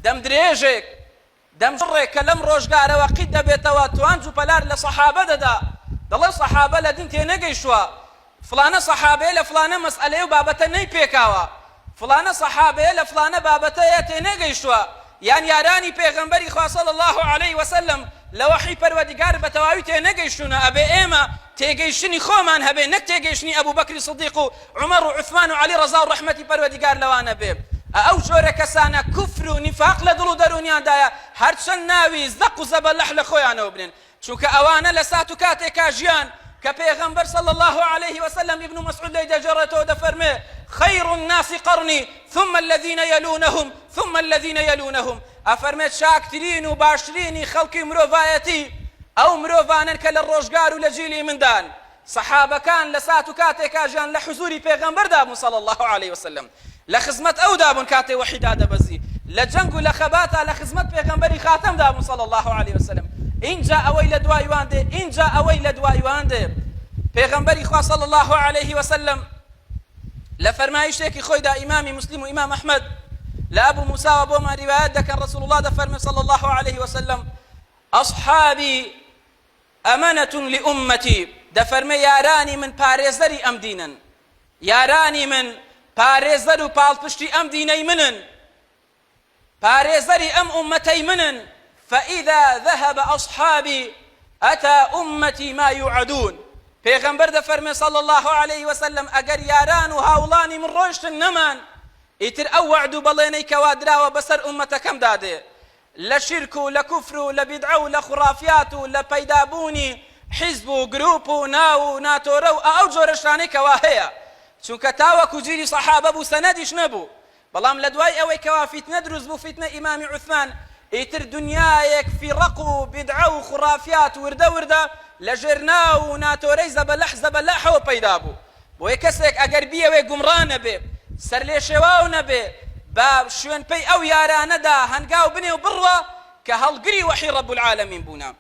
دەم درێژێک، دەم چڕێک کە لەم ڕۆژگارەوە قیت دەبێتەوە توانج و پەلار لە سەحابە دەدا، دەڵێ سەحابە لە دین تێنەگەیشتووە، فڵانە سەحابەیە لە فڵانە مەسئەلەیە و بابەتە نەیپێکاوە، فڵانە سەحابەیە لە فڵانە بابەتەیە تێنەگەیشتووە، یان یارانی پێغەمبەری خوا صلی اللە علیە وسلم لە وەحی پەروەردگار بە تەواوی تێنەگەیشتوونە، ئەبێ ئێمە تێگەیشتنی خۆمان هەبێ نەک تێگەیشتنی ئەبوبەکری صدیق و عومەر و عوسمان و عەلی ڕەزا و ڕەحمەتی پەروەردگار لەوانە بێ. ئەو جۆرە کەسانە کوفر و نیفاق لە دڵ و دەروونیاندایە هەرچەند ناوی زەق و زەبەلەح لە خۆیانەوە بنێن، چونکە ئەوانە لە سات و کاتێکا ژیان کە پێغەمبەر صلی اللە علیه وسلم ابن مسعود لێی دەگێڕێتەوە دەفەرموێ، خیر الناس قرنی ثم الذین یلونهم ثم الذین یلونهم، ئەفەرمێ چاکترین و باشترینی خەڵکی مرۆڤایەتی ئەو مرۆڤانەن کە لە ڕۆژگار و لە جیلی مندان. سەحابەکان لە سات و کاتێکا ژیان لە حزوری پێغەمبەردا بوون صلی اللە علیە وسلم، لە خزمەت ئەودا بوون کاتێ وەحی دادەبەزی، لە جەنگ و لە خەباتا لە خزمەت پێغەمبەری خاتەمدا بوون صلی اللە علیە وسلم، ئینجا ئەوەی لە دوای وان دێ، ئینجا ئەوەی لە دوای وان دێ. پێغەمبەری خوا صلی اللە علیه وسلم لە فەرمایشتێکی خۆیدا ئیمامی موسلیم و ئیمام ئەحمەد لە ئەبو موساوە بۆمان ریوایەت دەکەن رسول اللە دەفەرمێ صلی اللە علیه وسلم اصحابی امنە لامتی، دەفەرمێ یارانی من پارێزەری ئەم دینەن، یارانی من پارێزەر و پاڵپشتی ئەم دینەی منن، پارێزەری ئەم ئوممەتەی منن، فاذا ذهب اصحابی اتی امتی ما یوعدون، پێغەمبەر دەفەرمێ صلی اللە علیه وسلم ئەگەر یاران و هاوڵانی من ڕۆیشتن نەمان، ئیتر ئەو وەعد و بەڵێنەی کەوا دراوە بەسەر ئوممەتەکەمدا دێ، لە شیرک و لە کوفر و لە بیدعە و لە خوڕافیات و لە پەیدا بوونی حیزب و گروپ و ناو و ناتۆرە و ئەو جۆرە شتانەی کەوا هەیە چونکە تاوەکو جیلی سەحابە بوو سەنەدیش نەبوو بەڵام لە دوای ئەوەی کەوا فیتنە دروست بوو فیتنە ئیمامی عوسمان ئیتر دنیایەک فیڕەق و بیدعە و خوڕافیات وردە وردە لە ژێر ناو و ناتۆرەی زەبەلەح زەبەلاحەوە پەیدا بوو بۆیە کەسێک ئەگەر بیەوێ گومڕا نەبێ، سەرلێشێواو نەبێ، با شوێنپێی ئەو یارانەدا هەنگاو بنێ و بڕوا کە هەڵگری وەحی رب العالمین بوونە.